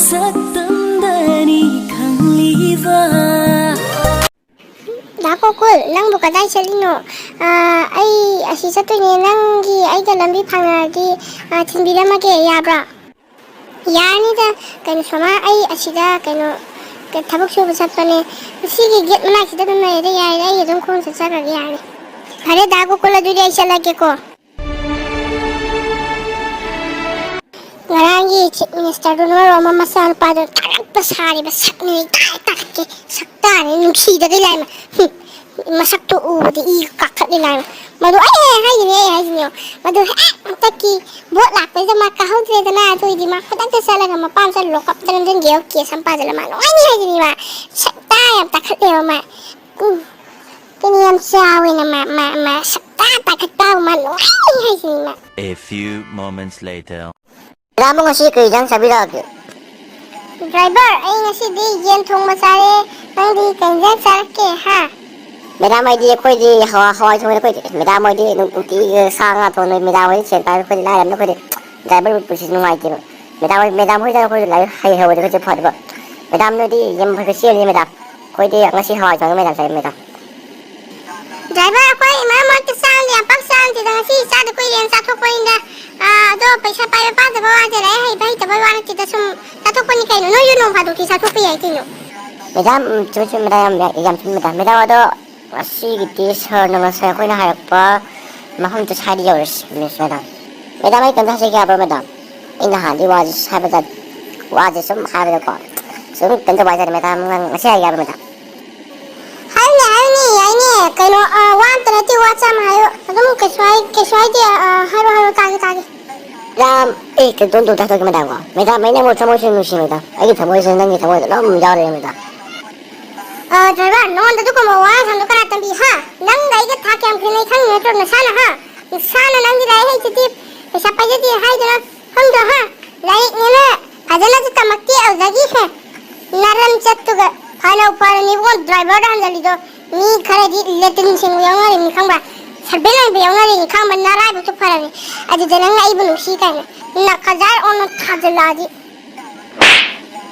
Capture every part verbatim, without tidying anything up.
ꯁꯛꯇꯝꯗꯅꯤ ꯈꯪꯂꯤꯕ꯫ ꯗꯥ ꯒꯣꯀꯨꯜ, ꯅꯪꯕꯨ ꯀꯗꯥꯏ ꯆꯠꯂꯤꯅꯣ? ꯑꯥ, ꯑꯩ ꯑꯁꯤ ꯆꯠꯇꯣꯏꯅꯦ꯫ ꯅꯪꯒꯤ ꯑꯩꯒ ꯂꯝꯕꯤ ꯐꯥꯡꯅꯔꯗꯤ, ꯑꯥ, ꯊꯤꯟꯕꯤꯔꯝꯃꯒꯦ, ꯌꯥꯕ꯭ꯔꯣ? ꯌꯥꯔꯅꯤꯗ, ꯀꯩꯅꯣ, ꯁꯣꯃꯥ, ꯑꯩ ꯑꯁꯤꯗ, ꯀꯩꯅꯣ, ꯀ-, ꯊꯕꯛ ꯁꯨꯕ ꯆꯠꯄꯅꯦ꯫ ꯁꯤꯒꯤ ꯒꯦꯠ ꯃꯅꯥꯛꯁꯤꯗ ꯑꯗꯨꯝ ꯂꯩꯔꯦ, ꯌꯥꯔꯦ, ꯑꯩ ꯑꯗꯨꯝ ꯈꯣꯡꯅ ꯆꯠꯆꯈ꯭ꯔꯒꯦ, ꯌꯥꯔꯦ꯫ ꯐꯔꯦ, ꯗꯥ ꯒꯣꯀꯨꯜ, ꯑꯗꯨꯗꯤ ꯑꯩ ꯆꯠꯂꯒꯦꯀꯣ꯫ ꯉꯔꯥꯡꯒꯤ ꯆꯤꯐ ꯃꯤꯅꯤꯁꯇꯔꯗꯨꯅ ꯃꯔꯣꯜ ꯑꯃ ꯃꯆꯥꯅꯨꯄꯥꯗꯨꯅ ꯇꯥꯔꯛꯄ ꯁꯥꯔꯤꯕ ꯁꯛꯅꯤ, ꯇꯥꯏ ꯇꯥꯔꯛꯀꯦ, ꯁꯛꯇꯥꯅꯤ, ꯅꯨꯡꯁꯤꯗꯒꯤ ꯂꯥꯏꯃ꯫ ꯍꯨꯝ, ꯃꯁꯛꯇꯨ ꯎꯕꯗ ꯏ ꯀꯥꯈꯠꯂꯤ ꯂꯥꯏꯃ꯫ ꯃꯗꯨ ꯑꯩ ꯍꯥꯏꯁꯤꯅꯦ, ꯑꯩ ꯍꯥꯏꯁꯤꯅꯦ꯫ ꯃꯗꯨ ꯍꯦꯛ ꯍꯟꯗꯛꯀꯤ ꯚꯣꯠ ꯂꯥꯛꯄꯩꯗ ꯃꯥ ꯀꯥꯍꯧꯗ꯭ꯔꯦꯗꯅ, ꯑꯗꯨꯏꯗꯤ ꯃꯥ ꯈꯨꯗꯛꯇ ꯆꯠꯂꯒ ꯃꯄꯥꯝ ꯆꯠꯂ ꯂꯣꯀꯞꯇ ꯅꯝꯁꯤꯟꯒꯦ, ꯀꯦꯁ ꯑꯃ ꯄꯥꯁꯤꯜꯂ ꯃꯥ ꯅꯨꯡꯉꯥꯏꯅꯤ ꯍꯥꯏꯁꯤꯅꯤ ꯃꯥ꯫ ꯁꯛꯇꯥ ꯌꯥꯝ ꯇꯥꯈꯠꯂꯦꯕ ꯃꯥ꯫ ꯎꯝ, ꯀꯩꯅꯣ ꯌꯥꯝ ꯆꯥꯎꯋꯦꯅ ꯃꯥ, ꯃꯥ, ꯃꯥ ꯁꯛꯇꯥ ꯇꯥꯈꯠꯄ ꯃꯥ ꯅꯨꯡꯉꯥꯏꯅꯤ ꯍꯥꯏꯁꯤꯅꯤ ꯃꯥ꯫ A few moments later. ꯃꯦꯗꯥꯝꯕꯨ ꯉꯁꯤ ꯀꯔꯤ ꯏꯟꯖꯥꯡ ꯆꯥꯕꯤꯔꯛꯑꯒꯦ? ꯗ꯭ꯔꯥꯏꯚꯔ, ꯑꯩ ꯉꯁꯤꯗꯤ ꯌꯦꯟ ꯊꯣꯡꯕ ꯆꯥꯔꯦ꯫ ꯅꯪꯗꯤ ꯀꯩ ꯏꯟꯖꯥꯡ ꯆꯥꯔꯛꯀꯦ, ꯍꯥ? ꯃꯦꯗꯥꯝ, ꯑꯩꯗꯤ ꯑꯩꯈꯣꯏꯗꯤ ꯍꯋꯥ-, ꯍꯋꯥꯏ ꯊꯣꯡꯉꯦ ꯑꯩꯈꯣꯏꯗꯤ꯫ ꯃꯦꯗꯥꯝ ꯍꯣꯏꯗꯤ ꯅꯨꯡ-, ꯅꯨꯡꯇꯤꯒꯤ ꯁꯥ ꯉꯥ ꯊꯣꯡꯉꯦ꯫ ꯃꯦꯗꯥꯝ ꯍꯣꯏꯗꯤ ꯁꯦꯟ ꯄꯥꯏꯕ, ꯑꯩꯈꯣꯏꯗꯤ ꯂꯥꯏꯔꯕꯅꯤꯅ ꯑꯩꯈꯣꯏꯗꯤ ꯗ꯭ꯔꯥꯏꯚꯔ ꯄꯨꯟꯁꯤꯁꯦ ꯅꯨꯡꯉꯥꯏꯇꯦꯕ꯫ ꯃꯦꯗꯥꯝ ꯍꯣꯏ, ꯃꯦꯗꯥꯝ ꯍꯣꯏꯗ ꯑꯩꯈꯣꯏꯁꯨ ꯂꯥꯏꯔꯤꯛ ꯍꯩꯍꯧꯔꯗꯤ ꯑꯩꯈꯣꯏꯁꯨ ꯐꯗꯧꯕ꯫ ꯃꯦꯗꯥꯝ ꯅꯣꯏꯗꯤ ꯌꯥꯝ ꯐꯖ ꯆꯦꯜꯂꯤ ꯃꯦꯗꯥꯝ꯫ ꯑꯩꯈꯣꯏꯗꯤ ꯉꯁꯤ ꯍꯋꯥꯏ ꯊꯣꯡꯉꯦ ꯃꯦꯗꯥꯝ, ꯆꯥꯏ ꯃꯦꯗꯥꯝ꯫ ꯗ꯭ꯔꯥꯏꯚꯔ, ꯑꯩꯈꯣꯏ ꯃꯔꯛ ꯃꯔꯛꯇ ꯆꯥꯕꯗꯤ ꯌꯥꯝ ꯄꯥꯛ ꯆꯥꯕ ꯅꯠꯇꯦꯗ, ꯉꯁꯤ ꯆꯥꯗ ꯀꯨꯏꯔꯦꯅ ꯆꯥꯊꯣꯛꯄꯅꯤꯗ꯫ ꯑꯥ, ꯑꯗꯣ ꯄꯩꯁꯥ ꯄꯥꯏꯕ ꯄꯥꯗꯕ ꯋꯥ ꯅꯠꯇꯦ, ꯂꯥꯏꯔꯤꯛ ꯍꯩꯕ ꯍꯩꯇꯕ ꯋꯥ ꯅꯠꯇꯦꯗ, ꯁꯨꯝ ꯆꯥꯊꯣꯛꯄꯅꯤ ꯀꯩꯅꯣ꯫ ꯅꯣꯏꯁꯨ ꯅꯣꯡ ꯐꯥꯗꯣꯛꯇꯤ ꯆꯥꯊꯣꯛꯄ ꯌꯥꯏ ꯀꯩꯅꯣ꯫ ꯃꯦꯗꯥꯝ, ꯎꯝ, ꯆꯨꯝꯃꯤ, ꯆꯨꯝꯃꯤ, ꯃꯦꯗꯥꯝ, ꯌꯥꯝ, ꯌꯥꯝ ꯆꯨꯝꯃꯤ, ꯃꯦꯗꯥꯝ꯫ ꯃꯦꯗꯥꯝ, ꯑꯗꯣ ꯉꯁꯤꯒꯤꯗꯤ ꯁꯥꯔꯅ ꯉꯁꯥꯏ ꯑꯩꯈꯣꯏꯅ ꯍꯥꯏꯔꯛꯄ ꯃꯐꯝꯗꯨ ꯁ꯭ꯋꯥꯏꯗ ꯌꯧꯔꯁꯤ, ꯃꯤꯁ ꯃꯦꯗꯥꯝ꯫ ꯃꯦꯗꯥꯝ, ꯑꯩ ꯀꯩꯝꯇ ꯍꯥꯏꯖꯒꯦ ꯌꯥꯕ꯭ꯔꯣ, ꯃꯦꯗꯥꯝ? ꯑꯩ ꯅꯍꯥꯟꯗꯤ ꯋꯥꯁꯦ ꯍꯥꯏꯕꯗ, ꯋꯥꯁꯦ ꯁꯨꯝ ꯍꯥꯏꯕꯗꯀꯣ, ꯁꯨꯝ ꯀꯩꯅꯣ ꯇꯧꯕ ꯍꯥꯏꯇꯥꯔꯦ, ꯃꯦꯗꯥꯝ, ꯉꯁꯤ ꯍꯥꯏꯒꯦ ꯌꯥꯕ꯭ꯔꯣ, ꯃꯦꯗꯥꯝ? ꯍꯥꯏꯌꯨꯅꯦ, ꯍꯥꯏꯌꯨꯅꯦ, ꯌꯥꯏꯅꯦ꯫ ꯀꯩꯅꯣ, ꯑ, ꯋꯥ ꯑꯝꯇ ꯅꯠꯇꯦ, ꯋꯥ ꯆꯥꯝꯃ ꯍꯥꯏꯌꯨ꯫ ꯑꯗꯨꯝ ꯀꯩꯁꯨ ꯍꯥꯏ-, ꯀꯩꯁꯨ ꯍꯥꯏꯗꯦ꯫ ꯑ, ꯍꯥꯏꯔꯣ, ꯍꯥꯏꯔꯣ, ꯇꯥꯒꯦ, ꯇꯥꯒꯦ꯫ ꯃꯦꯗꯥꯝ, ꯑꯦ, ꯀꯩꯅꯣ, ꯇꯣꯟ, ꯇꯣꯟ, ꯇꯥꯊꯣꯛꯀꯦ, ꯃꯦꯗꯥꯝ, ꯀꯣ꯫ ꯃꯦꯗꯥꯝ, ꯑꯩ ꯅꯪꯕꯨ ꯊꯃꯣꯏ ꯁꯦꯡꯅ ꯅꯨꯡꯁꯤ, ꯃꯦꯗꯥꯝ꯫ ꯑꯩꯒꯤ ꯊꯃꯣꯏꯁꯤꯗ ꯅꯪꯒꯤ ꯊꯃꯣꯏꯗ ꯑꯗꯨꯝ ꯌꯥꯎꯔꯦ, ꯃꯦꯗꯥꯝ꯫ ꯑ, ꯗ꯭ꯔꯥꯏꯚꯔ, ꯅꯉꯣꯟꯗ ꯑꯗꯨꯒꯨꯝꯕ ꯋꯥ ꯁꯥꯟꯗꯣ ꯀꯅꯥ ꯇꯝꯕꯤ, ꯍꯥ? ꯅꯪꯒ ꯑꯩꯒ ꯊꯥ ꯀꯌꯥꯝ ꯈꯦꯠꯅꯩ ꯈꯪꯉꯤ ꯅꯠꯇ꯭ꯔꯣ, ꯅꯁꯥꯅ, ꯍꯥ? ꯅꯁꯥꯅ ꯅꯪꯒꯤ ꯂꯥꯏꯔꯤꯛ ꯍꯩꯖꯗꯦ, ꯄꯩꯁꯥ ꯄꯥꯏꯖꯗꯦ ꯍꯥꯏꯗꯨꯅ ꯈꯪꯗ꯭ꯔꯣ, ꯍꯥ? ꯂꯥꯏꯔꯤꯛꯅꯦꯅ ꯐꯖꯅꯁꯨ ꯇꯝꯃꯛꯇꯦ, ꯑꯗꯨꯗꯒꯤ, ꯍꯦ, ꯅꯔꯝ ꯆꯠꯇꯨꯒ ꯐꯅ ꯐꯔꯅꯤ ꯏꯕꯨꯡꯉꯣ, ꯗ꯭ꯔꯥꯏꯚꯔꯗ ꯍꯟꯖꯜꯂꯤꯗꯣ꯫ ꯃꯤ ꯈꯔꯗꯤ ꯂꯦꯇ꯭ꯔꯤꯟ ꯁꯦꯡꯕ ꯌꯥꯎꯅꯔꯤꯅꯤ ꯈꯪꯕ꯭ꯔꯥ? ꯁꯔꯚꯦ ꯂꯥꯡꯕ ꯌꯥꯎꯅꯔꯤꯅꯤ ꯈꯪꯕ꯭ꯔꯥ? ꯅꯔꯥꯏꯕꯛꯁꯨ ꯐꯔꯅꯤ꯫ ꯑꯗꯨꯗ ꯅꯪꯅ ꯑꯩꯕꯨ ꯅꯨꯡꯁꯤ ꯀꯥꯏꯅ ꯅꯈꯖꯥꯏ ꯑꯣꯟꯅ ꯊꯥꯖꯤꯜꯂꯛꯑꯗꯤ꯫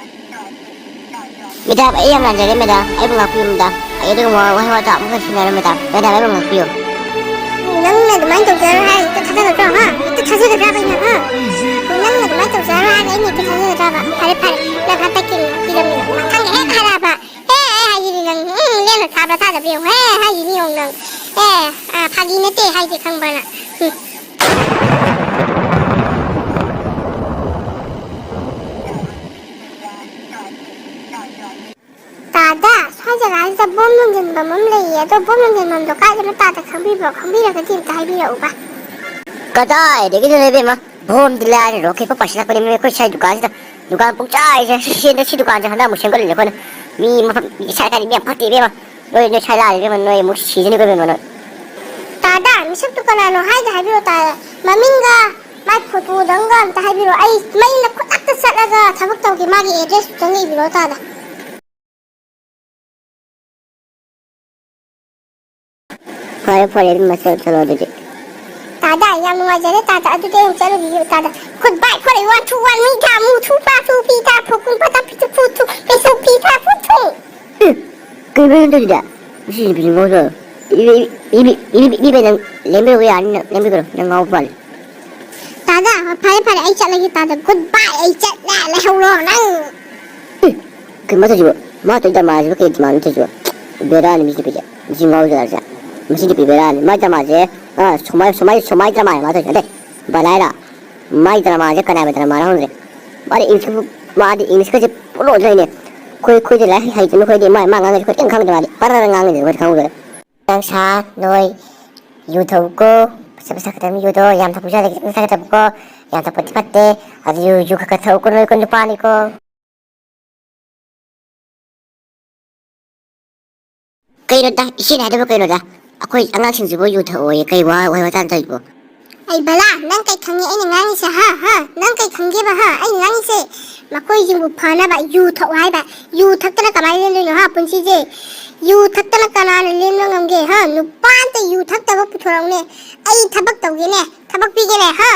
ꯃꯦꯗꯥꯝ, ꯑꯩ ꯌꯥꯝ ꯂꯥꯟꯖꯔꯦ, ꯃꯦꯗꯥꯝ꯫ ꯑꯩꯕꯨ ꯉꯥꯛꯄꯤꯌꯨ, ꯃꯦꯗꯥꯝ꯫ ꯑꯩ ꯑꯗꯨꯒꯨꯝꯕ ꯋꯥꯍꯩ ꯋꯥꯇꯥ ꯑꯃꯨꯛ ꯍꯟꯅ ꯁꯤꯖꯤꯟꯅꯔꯣꯏ, ꯃꯦꯗꯥꯝ꯫ ꯃꯦꯗꯥꯝ, ꯑꯩꯕꯨ ꯉꯥꯛꯄꯤꯌꯨ꯫ ꯅꯪꯅ ꯑꯗꯨꯃꯥꯏꯅ ꯇꯧꯖꯔꯣꯏ ꯍꯥꯏꯔꯗꯤ ꯍꯦꯛꯇ ꯊꯥꯖꯒꯗ꯭ꯔꯣ, ꯍꯥ? ꯍꯦꯛꯇ ꯊꯥꯖꯒꯗ꯭ꯔꯕ ꯑꯩꯅ, ꯍꯥ? ꯅꯪꯅ ꯑꯗꯨꯃꯥꯏꯅ ꯇꯧꯖꯔꯣꯏ ꯍꯥꯏꯔꯒ ꯑꯩꯅ ꯍꯦꯛꯇ ꯊꯥꯖꯒꯗ꯭ꯔꯕ? ꯐꯔꯦ, ꯐꯔꯦ꯫ ꯅꯪ ꯍꯟꯗꯛꯀꯤ ꯄꯤꯔꯝꯃꯤꯗꯣ ꯃꯊꯪ ꯍꯦꯛ ꯍꯥꯏꯔꯛꯑꯕ, ꯑꯦ, ꯑꯦ ꯍꯥꯏꯁꯤꯗꯤ ꯅꯪ, ꯎꯝ, ꯂꯦꯝꯅ ꯊꯥꯕ꯭ꯔꯥ ꯊꯥꯗꯕ꯭ꯔꯥ ꯌꯦꯡꯉꯨ, ꯍꯦ ꯍꯥꯏꯁꯤꯗꯤ ꯌꯦꯡꯉꯨ ꯅꯪ꯫ ꯑꯦ, ꯑ, ꯐꯥꯒꯤ ꯅꯠꯇꯦ ꯍꯥꯏꯁꯦ ꯈꯪꯕ꯭ꯔꯥ ꯅꯪ? ꯎꯝ꯫ ꯇꯥꯗ, ꯁ꯭ꯋꯥꯏ ꯖꯒꯥꯁꯤꯗ ꯕꯣꯝ ꯂꯪꯁꯤꯟꯐꯝ ꯑꯃ ꯂꯩꯌꯦ, ꯑꯗꯣ ꯕꯣꯝ ꯂꯪꯁꯤꯟꯐꯝꯗꯣ ꯀꯥꯏꯗꯅꯣ ꯇꯥꯗ ꯈꯪꯕꯤꯕ꯭ꯔꯣ? ꯈꯪꯕꯤꯔꯒꯗꯤ ꯑꯝꯇ ꯍꯥꯏꯕꯤꯔꯛꯎꯕ꯫ ꯀꯗꯥꯏꯗꯒꯤꯅꯣꯗ ꯏꯕꯦꯝꯃ, ꯕꯣꯝꯗꯤ ꯂꯥꯏꯔꯤ, ꯔꯣꯀꯦꯠ ꯐꯥꯎ ꯄꯥꯏꯁꯤꯜꯂꯛꯄꯅꯦ ꯑꯩꯈꯣꯏ ꯁ꯭ꯋꯥꯏ ꯗꯨꯀꯥꯟꯁꯤꯗ꯫ ꯗꯨꯀꯥꯟ ꯄꯨꯡꯆꯥꯏꯁꯦ, ꯁꯤ, ꯁꯤ, ꯁꯤ ꯗꯨꯀꯥꯟꯁꯦ ꯍꯟꯗꯛ ꯑꯃꯨꯛ ꯁꯦꯝꯒꯠꯂꯤꯅꯦ ꯑꯩꯈꯣꯏꯅ꯫ ꯃꯤ ꯃꯐꯝ ꯏꯁꯥ ꯏꯊꯥꯗꯤ ꯃꯤ ꯌꯥꯝ ꯐꯠꯇꯦ ꯏꯕꯦꯝꯃ꯫ ꯅꯣꯏ, ꯅꯣꯏ ꯁ꯭ꯋꯥꯏ ꯂꯥꯛꯑꯗꯤ ꯏꯕꯦꯝꯃ, ꯅꯣꯏ ꯑꯃꯨꯛ ꯁꯤꯖꯅꯤꯀꯣ ꯏꯕꯦꯝꯃ ꯅꯣꯏ꯫ ꯇꯥꯗ, ꯃꯤꯁꯛꯇꯨ ꯀꯅꯥꯅꯣ ꯍꯥꯏꯗ ꯍꯥꯏꯕꯤꯔꯛꯑꯣ ꯇꯥꯗ꯫ ꯃꯃꯤꯡꯒ ꯃꯥꯏ ꯐꯣꯇꯣꯗꯪꯒ ꯑꯝꯇ ꯍꯥꯏꯕꯤꯔꯛꯑꯣ꯫ ꯑꯩ ꯃꯌꯨꯝꯗ ꯈꯨꯗꯛꯇ ꯆꯠꯂꯒ ꯊꯕꯛ ꯇꯧꯒꯦ, ꯃꯥꯒꯤ ꯑꯦꯗ꯭ꯔꯦꯁꯇꯨꯇꯪꯒ ꯏꯕꯤꯔꯛꯑꯣ ꯇꯥꯗ꯫ ꯐꯔꯦ, ꯐꯔꯦ, ꯑꯗꯨꯝ ꯃꯁꯦꯜ ꯆꯠꯂꯣ ꯑꯗꯨꯗꯤ꯫ ꯇꯥꯗ, ꯌꯥꯝ ꯅꯨꯡꯉꯥꯏꯖꯔꯦ ꯇꯥꯗ, ꯑꯗꯨꯗꯤ ꯑꯩ ꯆꯠꯂꯨꯈꯤꯒꯦ ꯇꯥꯗ꯫ Goodbye for a one, two, one, ꯃꯤ ꯊꯥ, ꯃꯨ ꯊꯨ, ꯄꯥ ꯊꯨ, ꯄꯤ ꯊꯥ, ꯐꯨ ꯀꯨꯝ, ꯄꯥ ꯊꯥ, ꯄꯤ ꯊꯨ, ꯐꯨ ꯊꯨ, ꯄꯦ ꯊꯨ, ꯄꯤ ꯊꯥ, ꯐꯨ ꯊꯨ꯫ ꯑꯦ, ꯀꯩꯅꯣ ꯅꯪ ꯇꯧꯔꯤꯗꯤ? ꯃꯁꯤ ꯅꯨꯄꯤꯁꯤ ꯉꯥꯎꯖꯥꯠꯂꯣ? ꯏꯕꯤ, ꯏꯕꯤ, ꯏꯕꯤ, ꯏꯕꯤ, ꯅꯪ ꯂꯦꯡꯕꯤꯔꯣ ꯌꯥꯅꯤ, ꯅꯪ ꯂꯦꯡꯕꯤꯒ꯭ꯔꯣ, ꯅꯪ ꯉꯥꯎꯕ ꯃꯥꯜꯂꯤ꯫ ꯇꯥꯗ, ꯐꯔꯦ, ꯐꯔꯦ, ꯑꯩ ꯆꯠꯂꯒꯦ ꯇꯥꯗ꯫ Goodbye, ꯑꯩ ꯆꯠꯂꯦ, ꯂꯩꯍꯧꯔꯣ ꯅꯪ꯫ ꯑꯦ, ꯀꯩꯅꯣ ꯇꯧꯁꯤꯕꯣ? ꯃꯥ ꯇꯧꯔꯤ ꯗ꯭ꯔꯃꯥꯁꯤꯕꯨ ꯀꯩ ꯗ꯭ꯔꯃꯥꯅꯣ ꯇꯧꯁꯤꯕꯣ? ꯕꯦꯔꯥꯅꯤ ꯃꯁꯤ ꯅꯨꯄꯤꯁꯦ꯫ ꯃꯁꯤ ꯉꯥꯎꯖꯥꯠꯂ ꯁꯤꯗ? ꯃꯁꯤ ꯅꯨꯄꯤ ꯕꯦꯔꯥꯅꯤ꯫ ꯃꯥꯏ ꯗ꯭ꯔꯃꯥꯁꯦ, ꯑ, ꯁꯨꯃꯥꯏ, ꯁꯨꯃꯥꯏ, ꯁꯨꯃꯥꯏ ꯗ꯭ꯔꯃꯥꯅꯦ ꯃꯥ ꯇꯧꯔꯤꯁꯦ꯫ ꯅꯠꯇꯦ, ꯕꯂꯥꯏꯔ꯫ ꯃꯥꯏ ꯗ꯭ꯔꯃꯥꯁꯦ ꯀꯅꯥꯏ ꯗ꯭ꯔꯃꯥꯅꯣ ꯈꯪꯗ꯭ꯔꯦ꯫ ꯃꯥꯗꯤ ꯏꯪꯂꯤꯁꯀꯤ, ꯃꯥꯗꯤ ꯏꯪꯂꯤꯁꯀꯁꯦ ꯄꯨꯡꯂꯣꯟ ꯂꯣꯟꯂꯤꯅꯦ꯫ ꯑꯩꯈꯣꯏ, ꯑꯩꯈꯣꯏꯗꯤ ꯂꯥꯏꯔꯤꯛ ꯍꯩꯇꯕꯅꯤꯅ ꯑꯩꯈꯣꯏꯗꯤ ꯀꯩꯝ ꯈꯪꯗꯦ ꯃꯥꯗꯤ꯫ ꯄꯔꯔ ꯉꯥꯡꯉꯤꯅꯦ ꯑꯩꯈꯣꯏꯗꯤ ꯈꯪꯍꯧꯗ꯭ꯔꯦ꯫ ꯅꯪ ꯁꯥ, ꯅꯣꯏ, ꯌꯨ ꯊꯛꯎꯀꯣ꯫ ꯄꯩꯁꯥ, ꯄꯩꯁꯥ ꯈꯛꯇꯪ ꯌꯨꯗꯣ ꯌꯥꯝ ꯊꯛꯄꯁꯨ ꯌꯥꯗꯦ, ꯈꯤꯇꯪ ꯈꯤꯇꯪ ꯊꯛꯎꯀꯣ꯫ ꯌꯥꯝ ꯊꯛꯄꯗꯤ ꯐꯠꯇꯦ꯫ ꯑꯗꯨ ꯌꯨ, ꯌꯨ ꯈꯔ ꯈꯔ ꯊꯛꯎꯀꯣ, ꯅꯣꯏ ꯀꯣ ꯅꯨꯄꯥꯅꯤꯀꯣ꯫ ꯀꯩꯅꯣꯗ, ꯏꯆꯦꯅ ꯍꯥꯏꯗꯕ ꯀꯩꯅꯣꯗ? ꯑꯩꯈꯣꯏ ꯑꯉꯥꯡꯁꯤꯡꯁꯤꯕꯨ ꯌꯨ ꯊꯛꯑꯣꯌꯦ, ꯀꯩ ꯋꯥ, ꯋꯥꯍꯩ ꯋꯥꯇꯥꯅꯣ ꯇꯧꯔꯤꯕꯣ? ꯑꯩ ꯕꯂꯥ, ꯅꯪ ꯀꯩ ꯈꯪꯉꯤ ꯑꯩꯅ ꯉꯥꯡꯉꯤꯁꯦ, ꯍꯥ? ꯍꯥ? ꯅꯪ ꯀꯩ ꯈꯪꯒꯦꯕ, ꯍꯥ? ꯑꯩꯅ ꯉꯥꯡꯉꯤꯁꯦ ꯃꯈꯣꯏꯁꯤꯡꯕꯨ ꯐꯅꯕ ꯌꯨ ꯊꯛꯑꯣ ꯍꯥꯏꯕ꯫ ꯌꯨ ꯊꯛꯇꯅ ꯀꯃꯥꯏꯅ ꯂꯦꯟꯗꯣꯏꯅꯣ, ꯍꯥ, ꯄꯨꯟꯁꯤꯁꯦ? ꯌꯨ ꯊꯛꯇꯅ ꯀꯅꯥꯅ ꯂꯦꯟꯕ ꯉꯝꯒꯦ, ꯍꯥ? ꯅꯨꯄꯥ ꯑꯝꯇ ꯌꯨ ꯊꯛꯇꯕ ꯄꯨꯊꯣꯔꯛꯎꯅꯦ꯫ ꯑꯩ ꯊꯕꯛ ꯇꯧꯒꯦꯅꯦ, ꯊꯕꯛ ꯄꯤꯒꯦꯅꯦ, ꯍꯥ?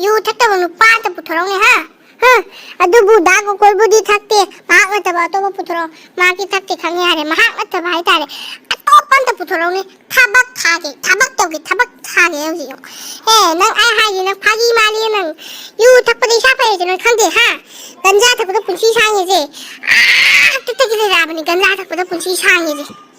ꯌꯨ ꯊꯛꯇꯕ ꯅꯨꯄꯥ ꯑꯝꯇ ꯄꯨꯊꯣꯔꯛꯎꯅꯦ, ꯍꯥ? ꯍꯥ? ꯑꯗꯨꯕꯨ ꯗꯥ ꯒꯣꯀꯨꯜꯕꯨꯗꯤ ꯊꯛꯇꯦ꯫ ꯃꯍꯥꯛ ꯅꯠꯇꯕ ꯑꯇꯣꯞꯄ ꯄꯨꯊꯣꯔꯛꯑꯣ꯫ ꯃꯍꯥꯛꯇꯤ ꯊꯛꯇꯦ, ꯈꯪꯉꯦ ꯌꯥꯔꯦ꯫ ꯃꯍꯥꯛ ꯅꯠꯇꯕ ꯍꯥꯏꯇꯥꯔꯦ꯫ ꯑꯇꯣꯞꯄ ꯑꯝꯇ ꯄꯨꯊꯣꯔꯛꯎꯅꯦ꯫ ꯊꯕꯛ ꯊꯥꯒꯦ, ꯊꯕꯛ ꯇꯧꯒꯦ, ꯊꯕꯛ ꯊꯥꯒꯦ ꯍꯧꯖꯤꯛ꯫ ꯑꯦ, ꯅꯪ ꯑꯩ ꯍꯥꯏꯒꯦ, ꯅꯪ ꯐꯥꯒꯤ ꯃꯥꯜꯂꯤ ꯅꯪ꯫ ꯌꯨ ꯊꯛꯄꯗ ꯏꯁꯥ ꯐꯩ ꯍꯥꯏꯁꯦ ꯅꯪ ꯈꯪꯗꯦ, ꯍꯥ? ꯒꯟꯖꯥ ꯊꯛꯄꯗ ꯄꯨꯟꯁꯤ ꯁꯥꯡꯉꯤꯁꯦ꯫ ꯑꯥ, ꯍꯥꯛꯇꯛꯇꯒꯤ ꯂꯩꯔꯛꯑꯕꯅꯤ ꯒꯟꯖꯥ ꯊꯛꯄꯗ ꯄꯨꯟꯁꯤ ꯁꯥꯡꯉꯤꯁꯦ꯫